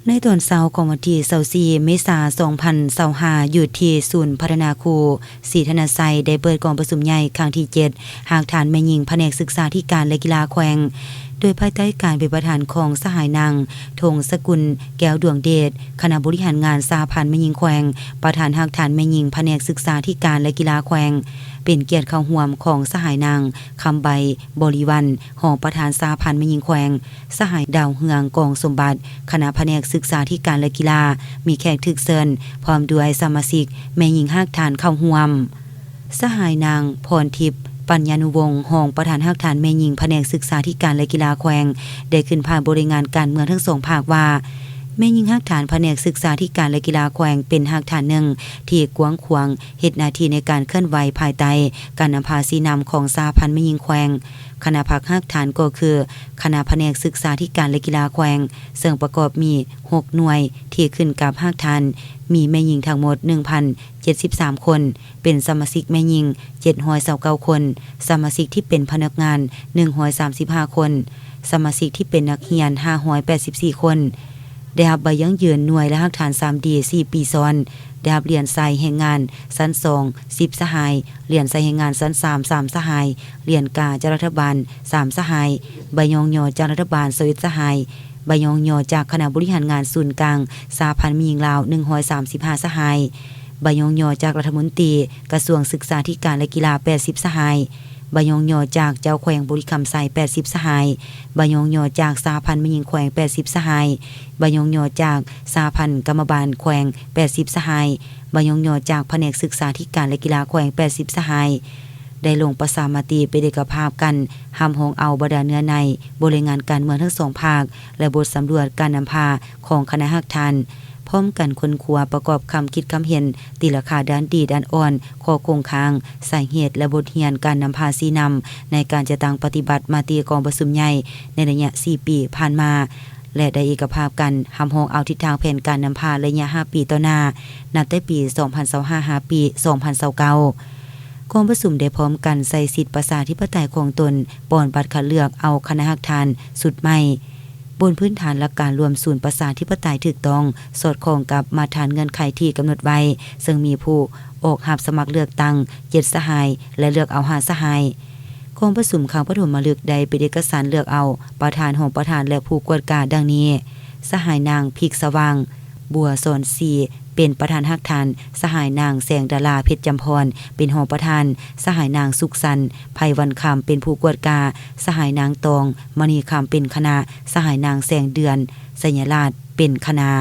ໃນຕອນເຊົ້າຂອງວັນທີຊາວສີ່ ເມສາ ສອງພັນຊາວຫ້າ ຢູ່ທີ່ສູນພັດທະນາຄູສີທະນະໄຊ ໄດ້ເປີດກອງປະຊຸມໃຫຍ່ຄັ້ງທີເຈັດ ຮາກຖານແມ່ຍິງພະແນກສຶກສາທິການ ແລະ ກິລາແຂວງ ໂດຍພາຍໃຕ້ການເປັນປະທານຂອງສະຫາຍນາງ ທົງສະກຸນ ແກ້ວດວງເດດ ຄະນະບໍລິຫານງານສະຫະພັນແມ່ຍິງແຂວງ, ປະທານຮາກຖານແມ່ຍິງພະແນກສຶກສາທິການ ແລະ ກິລາແຂວງ, ເປັນກຽດເຂົ້າຮ່ວມຂອງສະຫາຍນາງ ຄຳໃບ ບໍລິວັນ ຮອງປະທານສະຫະພັນແມ່ຍິງແຂວງ, ສະຫາຍ ດາວເຮືອງ ກອງສົມບັດ ຄະນະພະແນກສຶກສາທິການ ແລະ ກິລາ, ມີແຂກຖືກເຊີນ ພ້ອມດ້ວຍສະມາຊິກແມ່ຍິງຮາກຖານເຂົ້າຮ່ວມ. ສະຫາຍນາງ ພອນທິບ ປັນຍານຸວົງ ຮອງປະທານຮາກຖານແມ່ຍິງພະແນກສຶກສາທິການ ແລະ ກິລາແຂວງ ໄດ້ຂຶ້ນພາກບໍລິງານການເມືອງທັງສອງພາກວ່າ, ແມ່ຍິງຮາກຖານພະແນກສຶກສາທິການ ແລະ ກິລາແຂວງ ເປັນຮາກຖານໜຶ່ງທີ່ກວ້າງຂວາງ, ເຮັດໜ້າທີ່ໃນການເຄື່ອນໄຫວພາຍໃຕ້ການນຳພາຊີ້ນຳຂອງສະຫະພັນແມ່ຍິງແຂວງ. ຄະນະພັກຮາກຖານກໍຄື ຄະນະພະແນກສຶກສາທິການ ແລະ ກິລາແຂວງ, ເຊິ່ງປະກອບມີຫົກໜ່ວຍທີ່ຂຶ້ນກັບຮາກຖານ, ມີແມ່ຍິງທັງໝົດ ໜຶ່ງພັນເຈັດສິບສາມຄົນ, ເປັນສະມາຊິກແມ່ຍິງ ເຈັດຮ້ອຍຊາວເກົ້າຄົນ, ສະມາຊິກທີ່ເປັນພະນັກງານ ໜຶ່ງຮ້ອຍສາມສິບຫ້າຄົນ, ສະມາຊິກທີ່ເປັນນັກຮຽນ ຫ້າຮ້ອຍແປດສິບສີ່ຄົນ. ໄດ້ຮັບໃບຢັ້ງຢືນໜ່ວຍ ແລະ ຮາກຖານ ສາມດີ ສີ່ປີຊ້ອນ, ໄດ້ຮັບຫຼຽນໄຊແຮງງານຊັ້ນສອງ ສິບສະຫາຍ, ຫຼຽນໄຊແຮງງານຊັ້ນສາມ ສາມສະຫາຍ, ຫຼຽນກາຈາກລັດຖະບານ ສາມສະຫາຍ, ໃບຍ້ອງຍໍຈາກລັດຖະບານ ຊາວເອັດສະຫາຍ, ໃບຍ້ອງຍໍຈາກຄະນະບໍລິຫານງານສູນກາງສະຫະພັນແມ່ຍິງລາວ ໜຶ່ງຮ້ອຍສາມສິບຫ້າສະຫາຍ, ໃບຍ້ອງຍໍຈາກລັດຖະມົນຕີກະຊວງສຶກສາທິການ ແລະ ກິລາ ແປດສິບສະຫາຍ, ໃບຍ້ອງຍໍຈາກເຈົ້າແຂວງບໍລິຄຳໄຊ ແປດສິບສະຫາຍ, ໃບຍ້ອງຍໍຈາກສະຫະພັນແມ່ຍິງແຂວງ ແປດສິບສະຫາຍ, ໃບຍ້ອງຍໍຈາກສະຫະພັນກຳມະບານແຂວງ ແປດສິບສະຫາຍ, ໃບຍ້ອງຍໍຈາກພະແນກສຶກສາທິການ ແລະ ກິລາແຂວງ ແປດສິບສະຫາຍ ໄດ້ລົງປະຊາມະຕິເປັນເອກະພາບກັນ ຮັບຮອງເອົາບັນດາເນື້ອໃນ ບົດລາຍງານການເມືອງທັງສອງພາກ ແລະ ບົດສຳຫຼວດການນຳພາຂອງຄະນະຮາກຖານ, ພ້ອມກັນຄົ້ນຄວ້າປະກອບຄຳຄິດຄຳເຫັນ ຕີລາຄາດ້ານດີດ້ານອ່ອນ, ຂໍ້ຄົງຄ້າງ, ສາເຫດ ແລະ ບົດຮຽນການນຳພາຊີ້ນຳໃນການຈັດຕັ້ງປະຕິບັດມະຕິກອງປະຊຸມໃຫຍ່ໃນໄລຍະສີ່ປີຜ່ານມາ ແລະ ໄດ້ເອກະພາບກັນຮັບຮອງເອົາທິດທາງແຜນການນຳພາໄລຍະຫ້າປີຕໍ່ໜ້າ, ນັບແຕ່ປີສອງພັນຊາວຫ້າ ຫາປີສອງພັນຊາວເກົ້າ. ກອງປະຊຸມໄດ້ພ້ອມກັນໃຊ້ສິດປະຊາທິປະໄຕຂອງຕົນ ປ່ອນບັດຄັດເລືອກເອົາຄະນະຮາກຖານຊຸດໃໝ່ ບົນພື້ນຖານຫຼັກການລວມສູນປະຊາທິປະໄຕຖືກຕ້ອງ, ສອດຄ່ອງກັບມາດຖານເງື່ອນໄຂທີ່ກຳນົດໄວ້, ເຊິ່ງມີຜູ້ອອກຮັບສະໝັກເລືອກຕັ້ງເຈັດສະຫາຍ ແລະ ເລືອກເອົາຫ້າສະຫາຍ. ກອງປະຊຸມຄັ້ງປະຖົມມະລຶກໄດ້ເປັນເອກະສານເລືອກເອົາປະທານ, ຮອງປະທານ ແລະ ຜູ້ກວດກາດັ່ງນີ້: ສະຫາຍນາງ ພິກສະຫວ່າງ ບົວສອນສີ ເປັນປະທານຮາກຖານ, ສະຫາຍນາງ ແສງດາລາ ເພັດຈຳພອນ ເປັນຮອງປະທານ, ສະຫາຍນາງ ສຸກສັນ ໄພວັນຄຳ ເປັນຜູ້ກວດກາ, ສະຫາຍນາງ ຕອງ ມະນີຄຳ ເປັນຄະນະ, ສະຫາຍນາງ ແສງເດືອນ ໄຊຍະລາດ ເປັນຄະນະ.